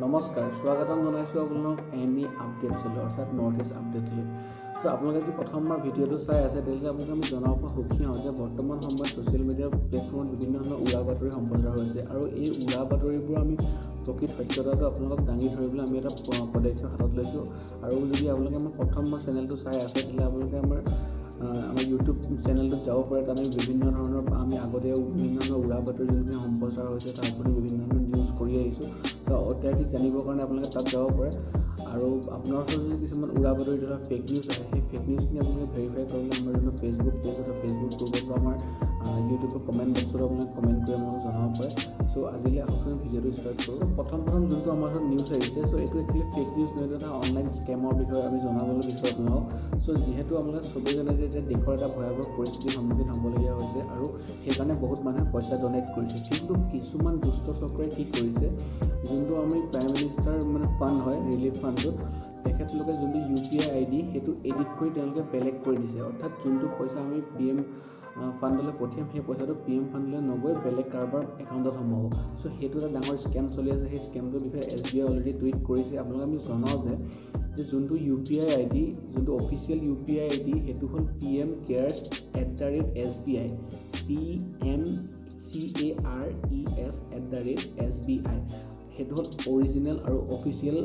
নমস্কাৰ, স্বাগতম জনাইছোঁ আপোনালোক এন ই আপডেটছলৈ, অৰ্থাৎ নৰ্থ ইষ্ট আপডেটলৈ। চ' আপোনালোকে যদি প্ৰথমবাৰ ভিডিঅ'টো চাই আছে, তেতিয়াহ'লে আপোনালোকে আমি জনাব পৰা সুখী হওঁ যে বৰ্তমান সময়ত ছ'চিয়েল মিডিয়া প্লেটফৰ্মত বিভিন্ন ধৰণৰ উৰা বাতৰি সম্প্ৰচাৰ হৈছে আৰু এই উৰা বাতৰিবোৰ আমি প্ৰকৃত সত্যতাটো আপোনালোকক দাঙি ধৰিবলৈ আমি এটা পদক্ষেপ হাতত লৈছোঁ। আৰু যদি আপোনালোকে আমাৰ প্ৰথমবাৰ চেনেলটো চাই আছে, তেতিয়াহ'লে আপোনালোকে আমাৰ ইউটিউব চেনেলটোত যাব পাৰে। তাত আমি বিভিন্ন ধৰণৰ, আমি আগতেও বিভিন্ন ধৰণৰ উৰা বাতৰি যোনখিনি সম্প্ৰচাৰ হৈছে, তাৰ ওপৰত বিভিন্ন ধৰণৰ নিউজ কৰি আহিছোঁ। চ' অত্যাধিক জানিবৰ কাৰণে আপোনালোকে তাত যাব পাৰে। আৰু আপোনাৰ ওচৰত যদি কিছুমান উৰা বাতৰি ধৰা ফেক নিউজ আহে, সেই ফেক নিউজখিনি আপোনালোকে ভেৰিফাই কৰিবলৈ আমাৰ যোনটো ফেচবুক পেজ আছে, ফেচবুক গ্ৰুপত বা আমাৰ ইউটিউবৰ কমেণ্ট বক্সত আপোনালোকে কমেণ্ট কৰি আমাক জনাব পাৰে। চ' আজিলৈ আহকচোন, ভিডিঅ'টো ষ্টাৰ্ট কৰোঁ। চ' প্ৰথম প্ৰথম যোনটো আমাৰ ওচৰত নিউজ আহিছে, চ' এইটো একচুৱেলি ফেক নিউজ নহয়, এইটো এটা অনলাইন স্কেমৰ বিষয়ে আমি জনাবলৈ বিচাৰোঁ আপোনালোকক। চ' যিহেতু আপোনালোকে চবেই জানে যে এতিয়া দেশৰ এটা ভয়াৱহ পৰিস্থিতিৰ সন্মুখীন হ'বলগীয়া হৈছে আৰু সেইকাৰণে বহুত মানুহে পইচা ডনেট কৰিছে। কিন্তু কিছুমান দুষ্ট চক্ৰই কি কৰিছে, যোনটো আমি প্ৰাইম মিনিষ্টাৰ মানে ফাণ্ড হয়, ৰিলিফ ফাণ্ডটোত তেখেতলোকে যোনটো ইউপিআই আইডি, সেইটো এডিট কৰি তেওঁলোকে বেলেগ কৰি দিছে। অৰ্থাৎ যোনটো পইচা আমি পিএম ফাণ্ডলৈ পঠিয়াম, সেই পইচাটো পিএম ফাণ্ডলৈ নগৈ বেলেগ কাৰোবাৰ একাউণ্টত সোমাব। চ' সেইটো এটা ডাঙৰ স্কেম চলি আছে। সেই স্কেমটোৰ বিষয়ে এছবিআই অলৰেডি টুইট কৰিছে। আপোনালোকে আমি জনাওঁ যে যোনটো ইউপিআই আইডি, যোনটো অফিচিয়েল ইউপিআই আইডি, সেইটো হ'ল pmcares@sbi, pmcares@sbi। সেইটো হ'ল অৰিজিনেল আৰু অফিচিয়েল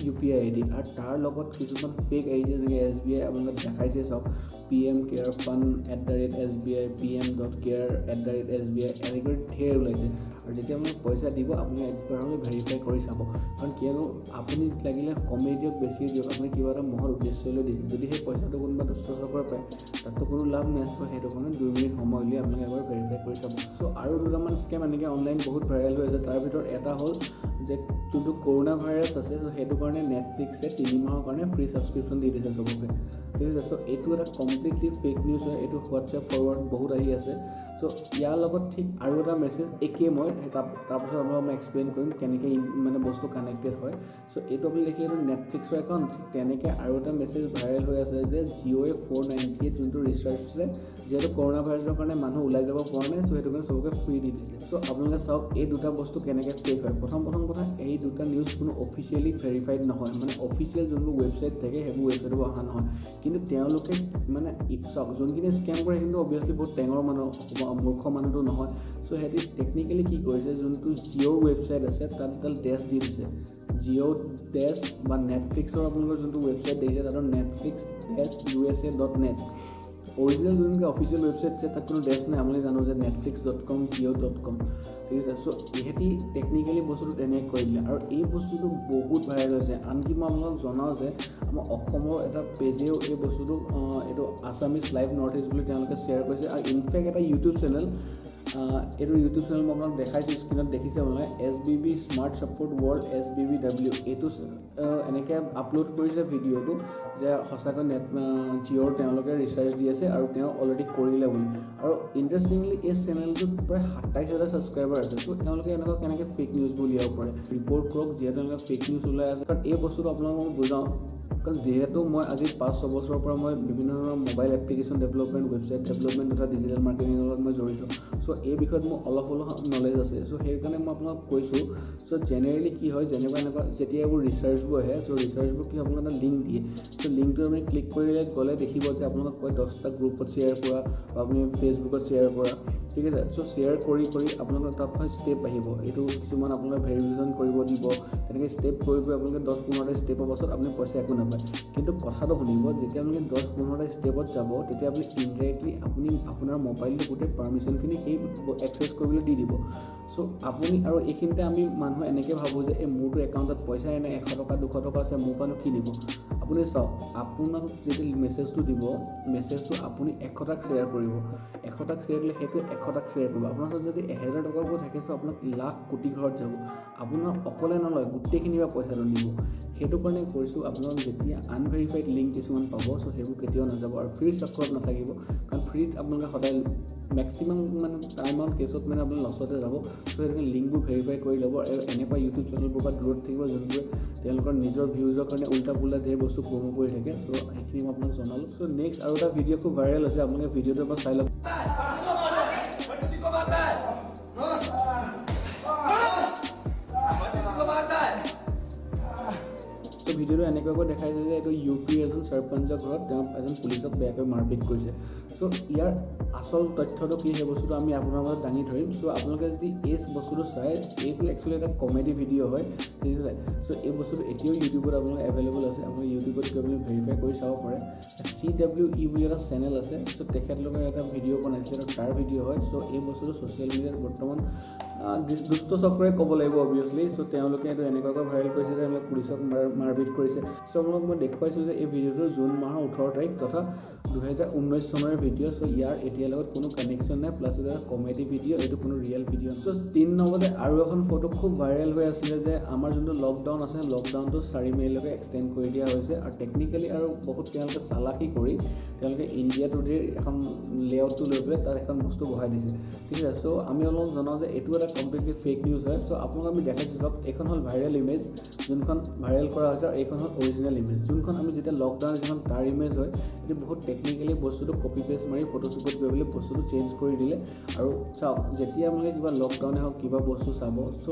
ইউপিআই আইডি। আৰু তাৰ লগত কিছুমান ফেক আহিছে, যেনেকৈ এছবিআই আপোনালোকে দেখাইছে চাওক, pmcareFund@sbi, pm.care@sbi, এনেকৈ ধেৰ ওলাইছে। আৰু যেতিয়া আপোনালোকে পইচা দিব, আপুনি একবাৰ হ'লেও ভেৰিফাই কৰি চাব। কাৰণ কিয়নো আপুনি লাগিলে কমেই দিয়ক, বেছিয়ে দিয়ক, আপুনি কিবা এটা মহৎ উদ্দেশ্যলৈ দিছে। যদি সেই পইচাটো কোনোবা দুষ্ট চক্ৰই পায়, তাততো কোনো লাভ নাই। চ' সেইটো কাৰণে 2 মিনিট সময় উলিয়াই আপোনালোকে এবাৰ ভেৰিফাই কৰি চাব। চ' আৰু দুটামান স্কেম এনেকৈ অনলাইন বহুত ভাইৰেল হৈ আছে। তাৰ ভিতৰত এটা হ'ল যে যোনটো কৰোণা ভাইৰাছ আছে, চ' সেইটো কাৰণে নেটফ্লিক্সে 3 মাহৰ কাৰণে ফ্ৰী ছাবস্ক্ৰিপশ্যন দি দিছে চবকে, ঠিক আছে? চ' এইটো এটা কমপ্লিটলি ফেক নিউজ হয়। এইটো হোৱাটছএপ ফৰৱাৰ্ড বহুত আহি আছে। চ' ইয়াৰ লগত ঠিক আৰু এটা মেছেজ একেই, মই তাৰপিছত আপোনালোক মই এক্সপ্লেইন কৰিম কেনেকৈ মানে বস্তু কানেক্টেড হয়। চ' এইটো আপুনি দেখিলে, এইটো নেটফ্লিক্সৰ একাউণ্ট। ঠিক তেনেকৈ আৰু এটা মেছেজ ভাইৰেল হৈ আছে যে জিঅ'য়ে 498 যোনটো ৰিচাৰ্জ আছে, যিহেতু কৰোণা ভাইৰাছৰ কাৰণে মানুহ ওলাই যাব পৰা নাই, চ' সেইটো কাৰণে চবকে ফ্ৰী দি দিছে। চ' আপোনালোকে চাওক এই দুটা বস্তু কেনেকৈ ফেক হয়। প্ৰথম প্ৰথম কথা, এই দুটা নিউজ কোনো অফিচিয়েলি ভেৰিফাইড নহয়, মানে অফিচিয়েল যোনবোৰ ৱেবছাইট থাকে, সেইবোৰ ৱেবছাইটৰ পৰা অহা নহয়। কিন্তু তেওঁলোকে মানে চাওক, যোনখিনি স্কেম কৰে কিন্তু অভিয়াছলি বহুত টেঙৰ মানুহ, মূৰ্খ মানুহটো নহয়। চ' সিহঁতি টেকনিকেলি কি কৰিছে, যোনটো জিঅ'ৰ ৱেবছাইট আছে, তাত এডাল ডেছ দি দিছে, জিঅ' ডেছ, বা নেটফ্লিক্সৰ আপোনালোকৰ যোনটো ৱেবছাইট দেখিছে, তাতো netflix-usa.net। Original যোনটো অফিচিয়েল ৱেবছাইট আছে, তাত কোনো ডেছ নাই। আমি জানো যে netflix.com, jio.com, ঠিক আছে? চ' ইহঁতি টেকনিকেলি বস্তুটো তেনেকৈ কৰি দিলে আৰু এই বস্তুটো বহুত ভাইৰেল হৈছে। আনকি মই আপোনালোকক জনাওঁ যে আমাৰ অসমৰ এটা পেজেও এই বস্তুটো, এইটো আছামিজ লাইভ নৰ্থ ইষ্ট বুলি তেওঁলোকে শ্বেয়াৰ কৰিছে। আৰু ইনফেক্ট এটা ইউটিউব চেনেল, এইটো ইউটিউব চেনেল মই আপোনাক দেখাইছোঁ, স্ক্ৰীণত দেখিছে আপোনালোকে, SBB smart support world, SBBW, এইটো এনেকৈ আপলোড কৰিছে ভিডিঅ'টো যে সঁচাকৈ নেট জিঅ'ৰ তেওঁলোকে ৰিচাৰ্জ দি আছে আৰু তেওঁ অলৰেডি কৰিলে বুলি। আৰু ইণ্টাৰেষ্টিংলি এই চেনেলটোত প্ৰায় 27 হাজাৰ ছাবস্ক্ৰাইবাৰ আছে। চ' তেওঁলোকে এনেকুৱা কেনেকৈ ফেক নিউজবোৰ উলিয়াব পাৰে? ৰিপৰ্ট কৰক, যিহেতু এনেকুৱা ফেক নিউজ ওলাই আছে। কাৰণ এই বস্তুটো আপোনালোকক মই বুজাওঁ, কাৰণ যিহেতু মই আজি 5-6 বছৰৰ পৰা মই বিভিন্ন ধৰণৰ mobile application development, website development তথা ডিজিটেল মাৰ্কেটিঙৰ লগত মই জড়িত। চ' এই বিষয়ত মোৰ অলপ হ'লেও নলেজ আছে। চ' সেইকাৰণে মই আপোনাক কৈছোঁ। চ' জেনেৰেলি কি হয়, যেনেকুৱা এনেকুৱা যেতিয়া এইবোৰ ৰিচাৰ্জবোৰ আহে, চ' ৰিচাৰ্জবোৰ কি, আপোনাক এটা লিংক দিয়ে। চ' লিংকটো আপুনি ক্লিক কৰিলে গ'লে দেখিব যে আপোনালোক কয় 10টা গ্ৰুপত শ্বেয়াৰ কৰা বা আপুনি ফেচবুকত শ্বেয়াৰ কৰা, ঠিক আছে? চ' শ্বেয়াৰ কৰি কৰি আপোনালোকৰ তাত ষ্টেপ আহিব। এইটো কিছুমান আপোনালোকে ভেৰিফিকেশ্যন কৰিব দিব। তেনেকৈ ষ্টেপ কৰি কৰি আপোনালোকে 10-15টা ষ্টেপৰ পাছত আপুনি পইচা একো নাপায়। কিন্তু কথাটো শুনিব, যেতিয়া আপোনালোকে 10-15টা ষ্টেপত যাব, তেতিয়া আপুনি ইনডাইৰেক্টলি আপুনি আপোনাৰ মোবাইলটো গোটেই পাৰ্মিশ্যনখিনি সেই এক্সেছ কৰিবলৈ দি দিব। চ' আপুনি আৰু এইখিনিতে আমি মানুহ এনেকৈ ভাবোঁ যে এই মোৰতো একাউণ্টত পইচাই নাই, 100 টকা 200 টকা আছে, মোৰ পৰানো কি নিব? আপুনি চাওক, আপোনাক যেতিয়া মেছেজটো দিব, মেছেজটো আপুনি 100টাক শ্বেয়াৰ কৰিব। 100টাক শ্বেয়াৰ কৰিলে সেইটো 100টাক শ্বেয়াৰ কৰিব। আপোনাৰ ওচৰত যদি 1000 টকাকো থাকে, চ' আপোনাক লাখ কোটি ঘৰত যাব। আপোনাৰ অকলে নলয়, গোটেইখিনিৰ পৰা পইচাটো নিব। সেইটো কাৰণে কৈছোঁ আপোনালোক যেতিয়া আনভেৰিফাইড লিংক কিছুমান পাব, চ' সেইবোৰ কেতিয়াও নাযাব আৰু ফ্ৰী চক্কৰত নাথাকিব। কাৰণ ফ্ৰীত আপোনালোকে সদায় মেক্সিমাম মানে টাইমত কেছত মানে আপুনি লছতে যাব। চ' সেইটো কাৰণে লিংকবোৰ ভেৰিফাই কৰি ল'ব আৰু এনেকুৱা ইউটিউব চেনেলবোৰৰ পৰা দূৰত থাকিব, যোনবোৰে তেওঁলোকৰ নিজৰ ভিউজৰ কাৰণে উল্টা পুল্টা ধেৰ বস্তু প্ৰমো কৰি থাকে। চ' সেইখিনি মই আপোনাক জনালোঁ। চ' নেক্সট আৰু এটা ভিডিঅ' খুব ভাইৰেল হৈছে, আপোনালোকে ভিডিঅ'টোৰ পৰা চাই লওক। पंडित जी को मारता है, पंडित जी को मारता है। চ' ভিডিঅ'টো এনেকুৱাকৈ দেখাইছে যে এইটো ইউ পিৰ এজন চৰপঞ্চৰ ঘৰত তেওঁ এজন পুলিচক বেয়াকৈ মাৰপিট কৰিছে। চ' ইয়াৰ আচল তথ্যটো কি, সেই বস্তুটো আমি আপোনাৰ মাজত দাঙি ধৰিম। চ' আপোনালোকে যদি এই বস্তুটো চায়, এইটো একচুৱেলি এটা কমেডি ভিডিঅ' হয়, ঠিক আছে? চ' এই বস্তুটো এতিয়াও ইউটিউবত আপোনালোকে এভেইলেবল আছে। আপুনি ইউটিউবত গৈ পেলাই ভেৰিফাই কৰি চাব পাৰে। চিডাব্লিউ ই বুলি এটা চেনেল আছে। চ' তেখেতলোকে এটা ভিডিঅ' বনাইছিলে আৰু তাৰ ভিডিঅ' হয়। চ' এই বস্তুটো ছ'চিয়েল মিডিয়াত বৰ্তমান দুষ্ট চক্ৰই ক'ব লাগিব অভিয়াছলি। চ' তেওঁলোকে এইটো এনেকুৱাকৈ ভাইৰেল কৰিছে যে তেওঁলোকে পুলিচক মাৰপিট কৰিছে। চ' আপোনালোক মই দেখুৱাইছোঁ যে এই ভিডিঅ'টো জুন মাহৰ 18 তাৰিখ তথা 2019 চনৰে ভিডিঅ'। চ' ইয়াৰ এতিয়াৰ লগত কোনো কানেকশ্যন নাই। প্লাছ এইটো এটা কমেডি ভিডিঅ', এইটো কোনো ৰিয়েল ভিডিঅ'। চ' 3 নম্বৰতে আৰু এখন ফটো খুব ভাইৰেল হৈ আছিলে যে আমাৰ যোনটো লকডাউন আছে, লকডাউনটো 4 মে'লৈকে এক্সটেণ্ড কৰি দিয়া হৈছে। আৰু টেকনিকেলি আৰু বহুত তেওঁলোকে চালাকি কৰি তেওঁলোকে ইণ্ডিয়া টুডেৰ এখন লেআউটটো লৈ পেলাই তাত এখন বস্তু বহাই দিছে, ঠিক আছে? চ' আমি অলপ জনাওঁ যে এইটো এটা কমপ্লিটলি ফেক নিউজ হয়। চ' আপোনালোক আমি দেখাইছোঁ, চাওক, এইখন হ'ল ভাইৰেল ইমেজ যোনখন ভাইৰেল কৰা হৈছে আৰু এইখন হ'ল অৰিজিনেল ইমেজ যোনখন আমি যেতিয়া লকডাউন যিখন তাৰ ইমেজ হয়। এইটো বহুত টেকনিকেলি বস্তুটো কপি পেষ্ট মাৰি ফটোশ্বপত গৈ পেলাই বস্তুটো চেঞ্জ কৰি দিলে। আৰু চাওক, যেতিয়া আপোনালোকে কিবা লকডাউনে হওক, কিবা বস্তু চাব, চ'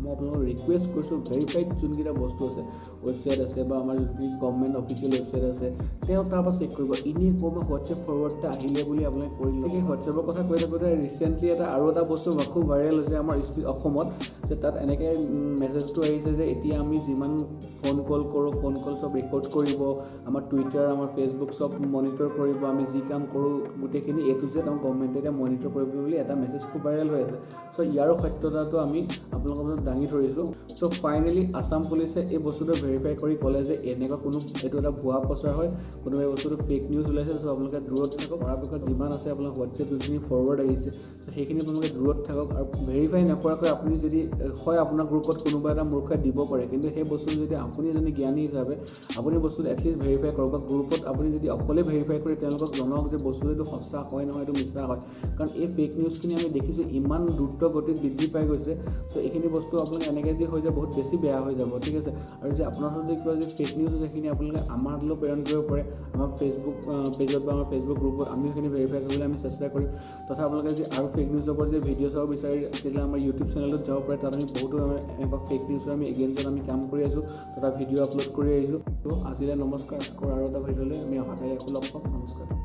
মই আপোনালোকক ৰিকুৱেষ্ট কৰিছোঁ, ভেৰিফাইড যোনকেইটা বস্তু আছে, ৱেবছাইট আছে বা আমাৰ যোনখিনি গভমেণ্ট অফিচিয়েল ৱেবছাইট আছে, তেওঁ তাৰপৰা চেক কৰিব। এনেই ক'ৰবাত হোৱাটছএপ ফৰৱাৰ্ড এটা আহিলে বুলি আপোনালোকে কৰি লওক। সেই হোৱাটছএপৰ কথা কৈ থাকোঁতে ৰিচেণ্টলি এটা আৰু এটা বস্তু খুব ভাইৰেল হৈছে আমাৰ অসমত যে তাত এনেকৈ মেছেজটো আহিছে যে এতিয়া আমি যিমান ফোন কল কৰোঁ, ফোন কল চব ৰেকৰ্ড কৰিব, আমাৰ টুইটাৰ, আমাৰ ফেচবুক চব মনিটৰ কৰিব, আমি যি কাম কৰোঁ গোটেইখিনি এ টু জেড আমাৰ গভমেণ্টে এতিয়া মনিটৰ কৰিব বুলি এটা মেছেজ খুব ভাইৰেল হৈ আছে। চ' ইয়াৰো সত্যতাটো আমি আপোনালোকৰ মাজত দাঙি ধৰিছোঁ। চ' ফাইনেলি আছাম পুলিচে এই বস্তুটো ভেৰিফাই কৰি ক'লে যে এনেকুৱা কোনো এইটো এটা ভুৱা প্ৰচাৰ হয়, কোনোবাই এই বস্তুটো ফেক নিউজ ওলাইছে। চ' আপোনালোকে দূৰত থাকক। পৰাপক্ষত যিমান আছে আপোনাৰ হোৱাটছএপ যোনখিনি ফৰৱাৰ্ড আহিছে, চ' সেইখিনি আপোনালোকে দূৰত থাকক। আৰু ভেৰিফাই নকৰাকৈ আপুনি যদি হয়, আপোনাৰ গ্ৰুপত কোনোবা এটা মূৰ্খই দিব পাৰে, কিন্তু সেই বস্তুটো যদি আপুনি এজনী জ্ঞানী হিচাপে আপুনি বস্তুটো এটলিষ্ট ভেৰিফাই কৰক বা গ্ৰুপত আপুনি যদি অকলে ভেৰিফাই কৰি তেওঁলোকক জনাওক যে বস্তুটো এইটো সঁচা হয় নহয়, এইটো মিছা হয়। কাৰণ এই ফেক নিউজখিনি আমি দেখিছোঁ ইমান দ্ৰুত গতিত বৃদ্ধি পাই গৈছে। চ' এইখিনি বস্তু আপোনালোকে এনেকৈ যদি হৈ যায়, বহুত বেছি বেয়া হৈ যাব, ঠিক আছে? আৰু যে আপোনাৰ ওচৰত যদি কিবা যদি ফেক নিউজ আছে, সেইখিনি আপোনালোকে আমাৰ হাতলৈও প্ৰেৰণ কৰিব পাৰে, আমাৰ ফেচবুক পেজত বা আমাৰ ফেচবুক গ্ৰুপত। আমি সেইখিনি ভেৰিফাই কৰিবলৈ আমি চেষ্টা কৰিম। তথা আপোনালোকে যদি আৰু ফেক নিউজৰ ওপৰত যদি ভিডিঅ' চাব বিচাৰে, তেতিয়াহ'লে আমাৰ ইউটিউব চেনেলটোত যাব পাৰে। তাত আমি বহুতো আমাৰ এনেকুৱা ফেক নিউজৰ আমি এগেইনষ্টত আমি কাম কৰি আছোঁ তথা ভিডিঅ' আপলোড কৰি আহিছোঁ। ত' আজিলৈ নমস্কাৰ। আকৌ আৰু এটা ভিডিঅ'লৈ আমি অহাকালি আকৌ লগ পাম। নমস্কাৰ।